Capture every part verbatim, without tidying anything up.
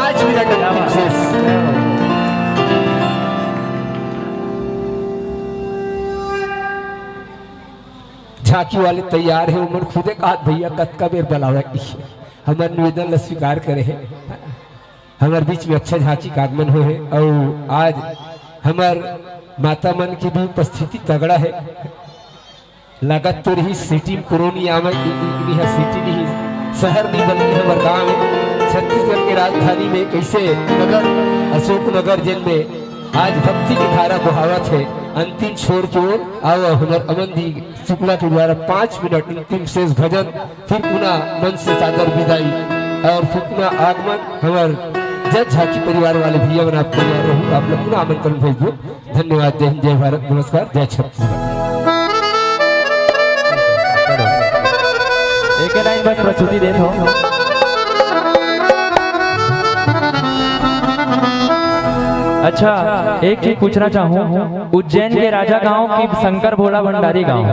पाँच मिनट अंतिम शेष। झांकी वाले तैयार हे, ओमन खुदे कहत, "भैया, कतका बेर बलावत हे?" हमर निवेदन ला स्वीकार करे हे। हमर बीच में अच्छा झांकी के आगमन होए हे अउ आज हमर माता मन के भी उपस्थिति तगड़ा हे। लागत तो रही सिटी में कोरोनी आवे, इ-, इ-, इहाँ सिटी नहीं, शहर नहीं, बल्कि हमर गाँव हे। छत्तीसगढ़ के राजधानी में कैसे नगर, अशोक नगर, जेन में आज भक्ति की धारा बहावत हे अंतिम छोर की ओर। आओ, हमर अमन दी शुक्ला के द्वारा पाँच मिनट अंतिम शेष भजन, फिर पुनः मंच से सादर विदाई और फिर पुनः आगमन। हमर जज झांकी परिवार वाले भैया मन, आप तैयार रहू, आप लोग पुनः आमंत्रण भेजबो। धन्यवाद, जय हिंद, जय भारत, नमस्कार, जय छत्तीसगढ़। एक लाइन बस प्रस्तुति देत हो। अच्छा, एक चीज पूछना चाहूँ, उज्जैन के राजा गांव की शंकर भोला भंडारी गांव,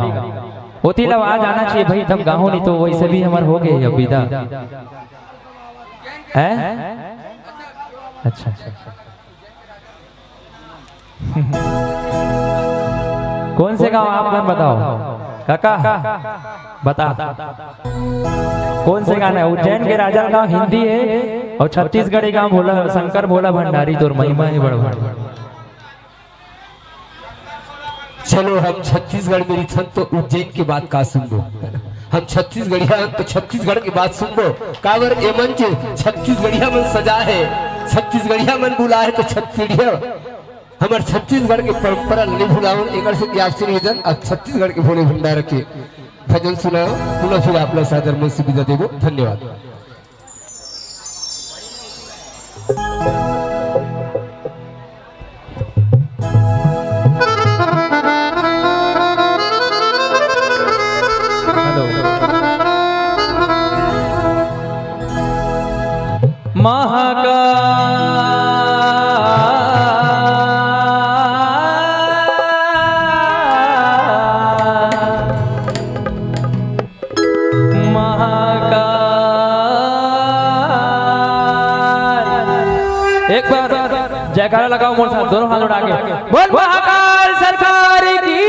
ओती ला आवाज आना चाहिए भाई, तब गाहूँ, नहीं तो वैसे भी हमर हो गए अब विदा। हैं? अच्छा। कौन से गांव आप मन बताओ काका, बता। कौन से गाना है? उज्जैन के राजा गांव हिंदी है और छत्तीसगढ़ी गांव भोला, शंकर भोला भंडारी, तोर महिमा है बड़ बड़। चलो, हम छत्तीसगढ़ में रिथन तो उज्जैन के बात का सुनबो? हम छत्तीसगढ़िया हन तो छत्तीसगढ़ के बात सुनबो। काबर ए मंच छत्तीसगढ़िया मन सजा है, छत्तीसगढ़िया मन बुला है तो छत्तीसगढ़िया हमर छत्तीसगढ़ के परंपरा ल नहीं भुलावन, एकर से कि आपसे निवेदन, अब छत्तीसगढ़ के भोले भंडार के भजन सुनाओ, पुनः फिर आप लोग सादर मन से विदा देबो। धन्यवाद। महाकाल। एक बार जयकारा लगाओ मोर साथ, दोनों हाथ उठा के। बोल महाकाल सरकार की।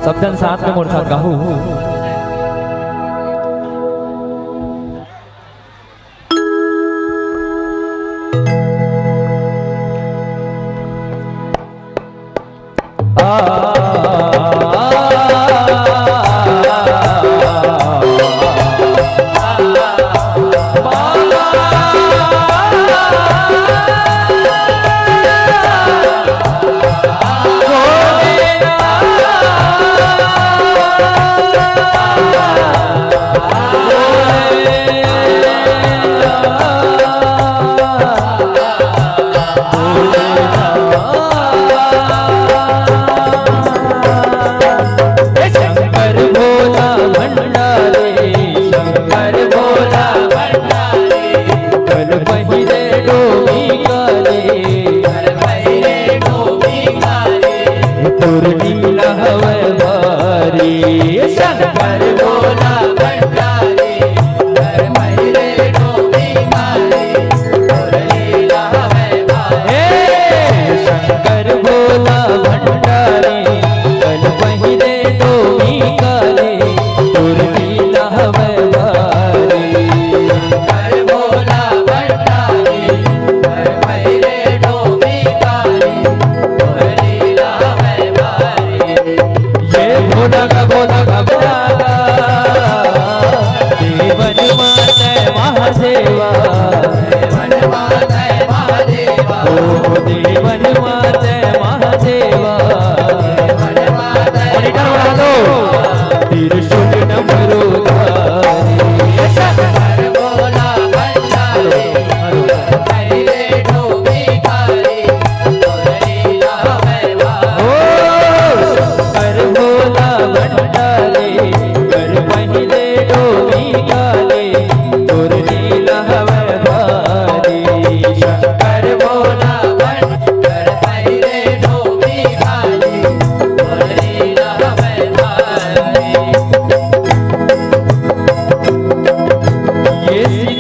सब जन साथ में मोर साथ गाहू।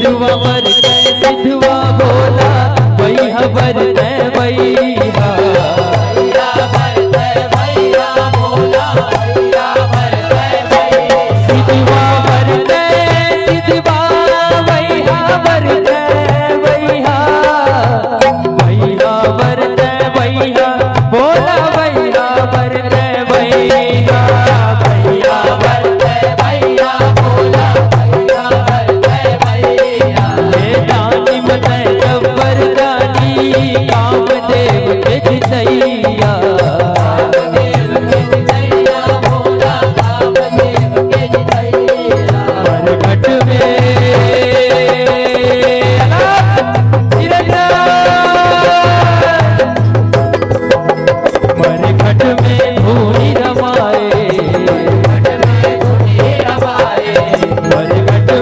सिधवा बर तैं सिधवा भोला, बइहा बर तैं बइहा। सिधवा बर तैं सिधवा, बइहा बर तैं बइहा। बइहा बर तैं बइहा, भोला बइहा बर तैं बइहा। बइहा बर तैं बइहा, भोला बइहा बर तैं बइहा। ले दानी म तैं जब्बर दानी, कामदेव के जितैया। मरघट में मरघट में धुनी रमाए, मरघट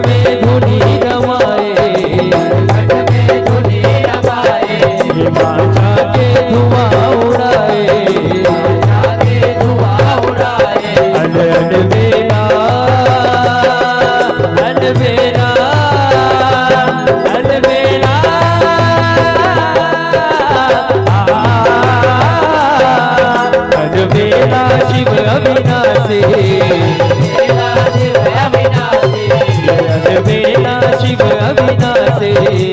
में धुनी रमाए, मांझा के धुआं उड़ाए, अन अन बेला, अन बेला, अन बेला। अन बेला शिव अविनाशी, अन बेला शिव अविनाशी।